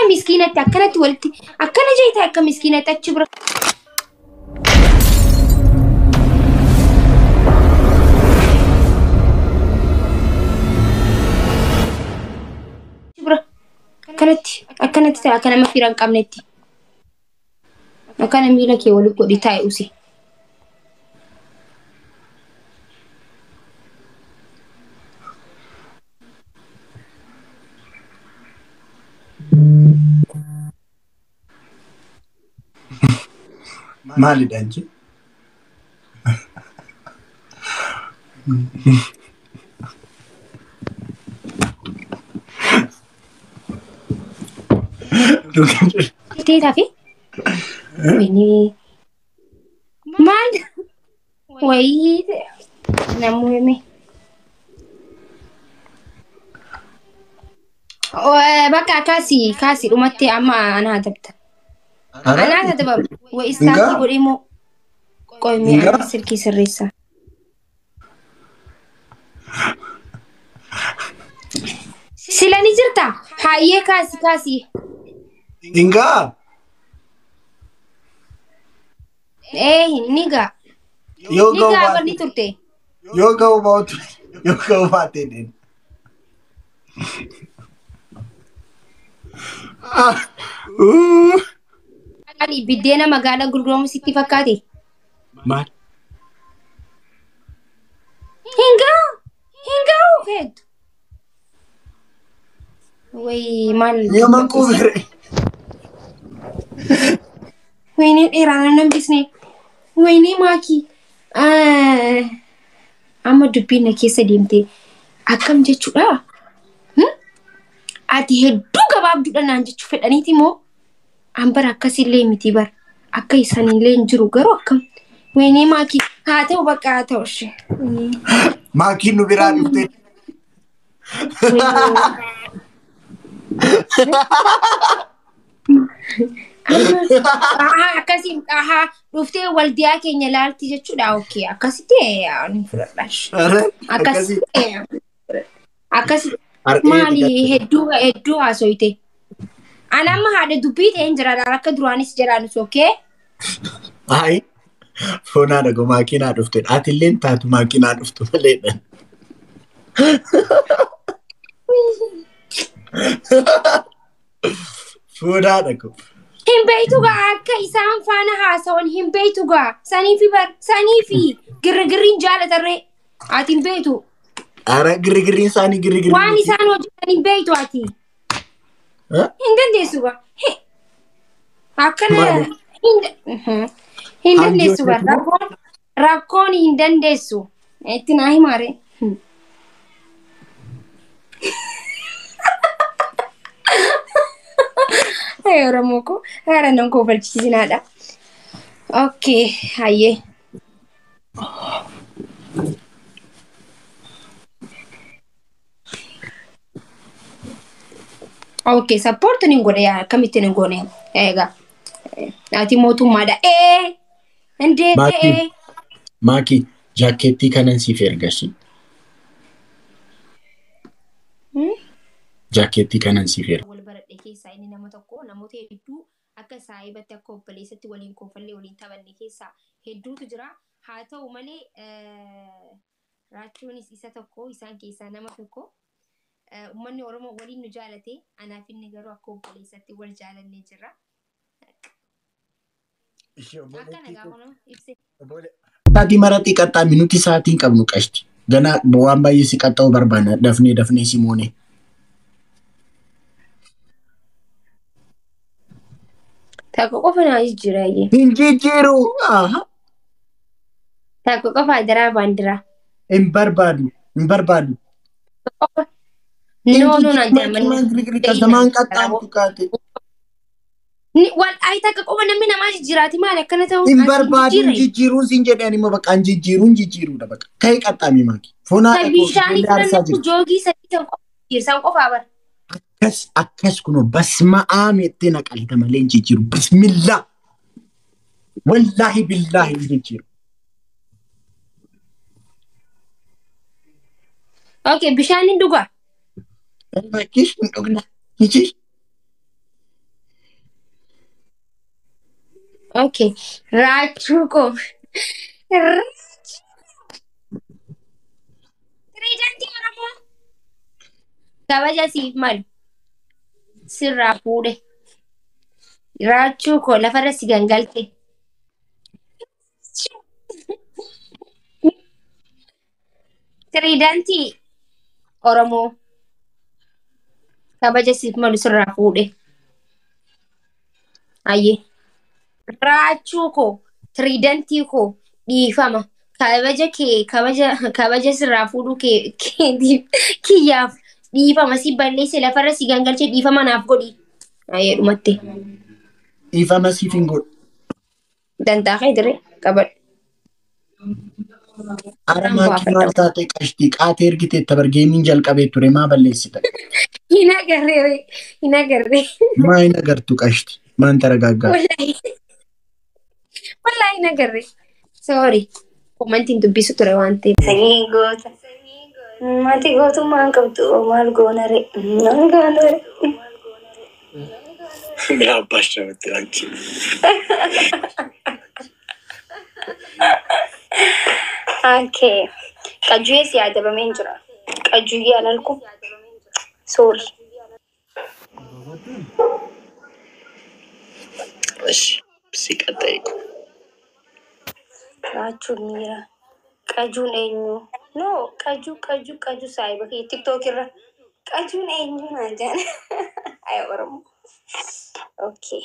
Miskiinatti akkanatti walitti akkana jeeta akka miskiinatti achi bira. Bira akkanatti akkanatti ta'a akka nama fira hin qabnetti. Akkana miila kee walitti godhi taa'e usi. Maalidha inji? Teetaa fi wayinii maal wayii namuu hime. Bakka kaasii kaasii dhumatti amma anaa dabta. Anaa dabam wa istaantii godhee moo qoymee ana silkii sirreessa. Sila ni jirta? Hayyee kaasii kaasii. Ingaa? Ee ni gaa. Yoo Ni ga'u gaa barni baate. Turte. Yoo ga'u baatu. Yoo ga'u baate deen. Maali biddeena magaalaa gurguramu sitti fakkaate? Maal? Hin ga'u. Hin ga'u hedduu. Wayii maal? Yoo manquu bire. Wayinii dheeraa nan hambisne. Wayinii maakii. Amma dubbiin na keessa deemte akkam jechuudha? Ati hedduu gabaabduudha naan jechuu fedhaniiti moo? An bara akkasillee miti bara. Akka isaanillee hin jiru garuu akkam. Wayinii maakii haa ta'u bakka haa ta'u ishee. Maakiin nu biraa dhuftee. Akkasii ahaa dhuftee waldiyaa keenya ilaalti jechuudha. Okay akkasitti ni fudhadha. Akkasitti akkasitti maali hedduu hedduu haasoyte. Ani amma haadha dubbii ta'een jira akka duraanis jedhaanis okay. Ayi. Foonaa dhago maakiinaa dhufte. Atilleen taatu maakiinaa dhuftu maleedha. Foonaa dhago. Hin beektu gaa akka isaan faana haasawan hin beektu gaa saniifi bar saniifi girgirriin jaalatarree ati hin beektu. Ara girgirriin isaanii girgirrii. Waan isaan hojjetan hin beektu ati. Hin dandeessu gaa. Akkana hin dandeessu bar rakkoon hin dandeessu. Itti naa himaare. Ay Oromoo ko haara nan koo barsiisinaadha. Okay hayyee. Okay support ni godhe yaa akkamitti ni goone egaa ati mootummaadha ee indee ee. Maakii jaakkeettii kanan siif ergashi. Jaakkeettii kanan siif erga. Wal baradhe keessaa inni nama tokko namoota hedduu akka saayibatti akka obboleessatti waliin koofallee waliin taphanne keessaa hedduutu jira. Haa ta'u malee raachuunis isa tokko isaan keessaa nama tokko. Uummanni Oromoo waliin nu jaalate anaaf inni garuu akka obboleessatti wal jaalannee jirra. Akka nagaa kun ibse. Sa'aatii maratti qaxxaami nuti sa'aatii hin qabnu qashti. Ganaa waan baay'ee si qaxxa'uu barbaanna dafnee dafnee si moone. Takka qofa naa jijjiiraayyee. Hin jijjiiru. Takka qofa adiraa baandiraa. Hin barbaadu. Hin barbaadu. No no naan jedhaman. Zaman qaxxaamtu kaate. Wal ayi takka qofa namni namaa jijjiiraati maali akkana ta'u. Hin barbaadu hin jijjiiruun siin jedhani immoo bakka hin jijjiiruun jijjiiruudha bakka. Ka'ee qaxxaami maaki. Foonaa Bishaanii fudhannu joogii sadii ta'u qofa jijjiirsan qofaa bara. Akkas akkas kunoo basma'aa meettee naqalita malee hin jijjiiru. Bismillaa. Wallaahi billaahi hin jijjiiru. Okay bishaan hin dhugaa. Bakkish hin dhugna. Hijish. Okay. Raachuu koo. Pireezidaantii Oromoo. Kabaja siif malu. Sirraa fuudhe. Raachuu koo lafarra si gangalte. Pireezidaantii Oromoo. Kabaja siif malu sirraa fuudhe. Ayyee. Raachuu koo, tiriidantii koo dhiifama. Kabaja kee, kabaja sirraa fuudhuu kee keetiif kiyyaaf dhiifama si balleesse lafarra si gangalchee dhiifama naaf godhi. Ayyee dhumatte. Dhiifama siif hin godhu. Dantaa kee dire qabadhu. Ara maakii maal taate qashtii qaatee ergitee tabargeemiin jalqabee ture maa balleessita? Hin agarree, hin agarree. Maa hin agartu qashti? Maan taragaaggaa? Wallaahi. Wallaahi hin agarree. Sorry. Komantiin dubbisu ture waan ta'eef. Sanyii goota. Maatii gootummaa hin qabdu maal goona ree? Maal goona ree? ምን አባሽ ነው የምትይው አንቺ? Okay. Qajuyyee si adabamee hin jira. Qajuyyee alalku. Sorry. እሺ ሲቀጣይ እኮ Raachuun miira. Qajuun eenyu? No, qajuu qajuu qajuu saayiba kiyya TikTok irra. Qajuun eenyu naan jedhan. Ay Oromoo. Okay.